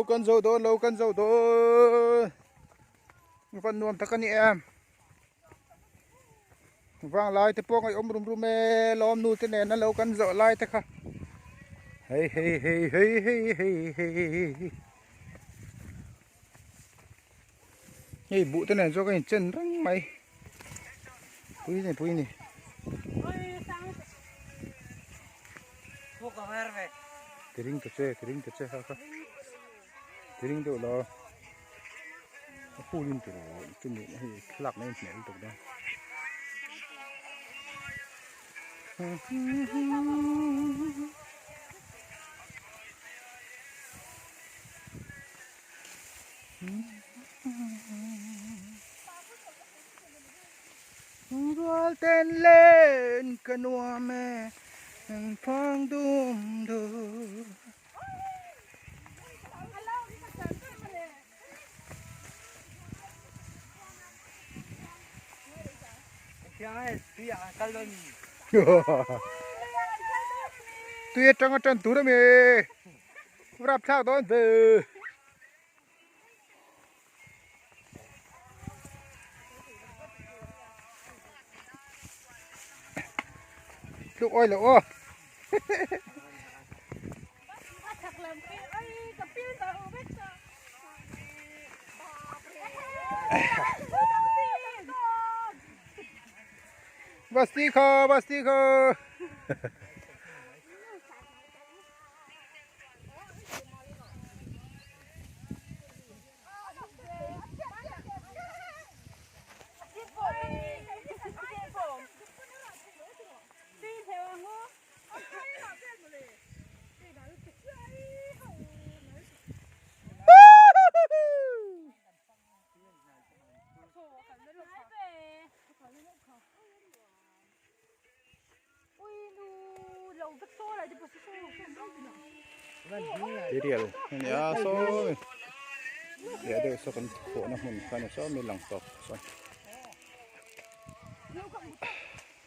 Lo kan zo dawn lo kan zo dawn van nuam tak a ni em vang lai te pawh ngaihawm rum rum e lawm nu te nena lo kan zawh lai te kha hei hei hei hei hei hei hei hei buh te nen chuan ka inchen reng mai pui ni pui ni. Ti ring ta che ti ring ta che kha kha ti ring deuh lo a phul in tur chumi hei thlalak mai a inhmeh lutuk dawn. Rual ten len ka nuam e eng phang dum du. Tui atanga tan tur a mi rapthlak dawn ve. Tluk awi loh aw. Basti kho basti kho. Tirial ania saw leh deuh saw kan khawhna hmun kha ni saw mi lang tawk saw.